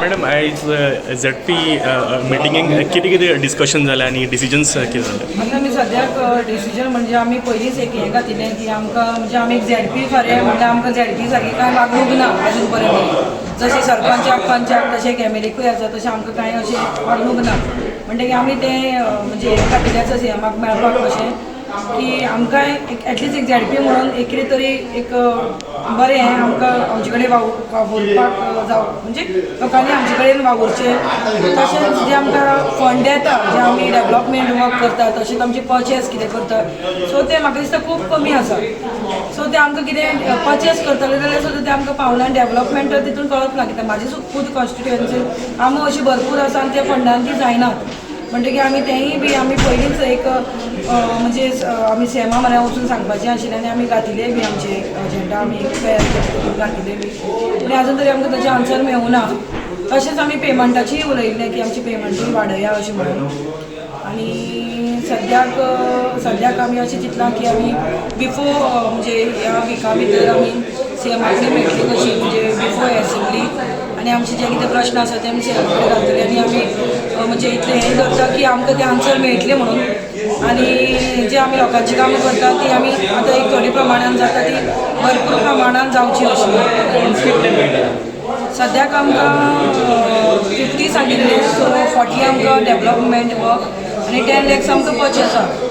Madam, आयज ZP मिटिंगेक कितें कितें डिस्कशन जालें आनी डिसिजन्स कितें जालें? आतां आमी सद्याक डिसिजन म्हणजे आमी पयलींच एक हें घातिल्लें की आमकां म्हणजे आमी एक झेडपी फारीं म्हणल्यार आमकां झेडपी सारकी कांय वागणूक ना अजून पर्यंत. जशें सरपंचाक, पंचाक तशें एमएलएकूय आसा, तशें आमकां कांय अशें वागणूक ना. म्हणटकीर आमी तें म्हणजे हें घातिल्लें आसा सीएमाक मेळपाक कशें की आमकां एटलिस्ट एक झेडपी म्हणून एक कितें तरी एक बरें हें आमकां आमचे कडेन वावुरपाक जावं, म्हणजे लोकांनी आमचे कडेन वावुरचें. तशेंच जें आमकां फंड येता, जें आमी डेवलपमेंट वर्क करता, तशेंच आमचे पर्चेस कितें करता, सो तें म्हाका दिसता खूब कमी आसा. सो तें आमकां कितें पर्चेस करतले जाल्यार सुद्दां तें आमकां पावना आनी डेवलपमेंट तितून कळप ना. कित्याक म्हाजी खुद कॉन्स्टिट्युएन्सी कामां अशीं भरपूर आसा आनी त्या फंडान ती जायनात. म्हणटकीर आमी तेंय बी आमी पयलींच एक म्हणजे आमी सीएमा म्हऱ्यान वचून सांगपाचें आशिल्लें आनी आमी घातिल्लें बी, आमचे एजेंडा आमी तयार केले, घातिल्लें बी, पूण आजून तरी आमकां ताचें आन्सर मेळूं ना. तशेंच आमी पेमंटाचीय उलयल्लें की आमची पेमंटूय वाडया अशें म्हणून. आनी सद्याक आमी अशें चिंतलां की आमी बिफोर म्हणजे ह्या विका भितर आमी सीएमा कडेन मेळटली कशी, म्हणजे बिफोर एसेंब्ली, आनी आमचे जे कितें प्रश्न आसा ते आमी सीएमा कडेन घालतले. आनी आमी म्हणजे इतलें हें करता की आमकां ते आन्सर मेळटले म्हणून. आनी जे आमी लोकांची कामां करता ती आमी आतां एक थोडे प्रमाणान जाता, ती भरपूर प्रमाणान जावची अशी. सद्याक आमकां 50 सांगिल्ले, सो 40 आमकां डेवलपमेंट वर्क आनी 10 लॅक्स आमकां पर्चेस आसा.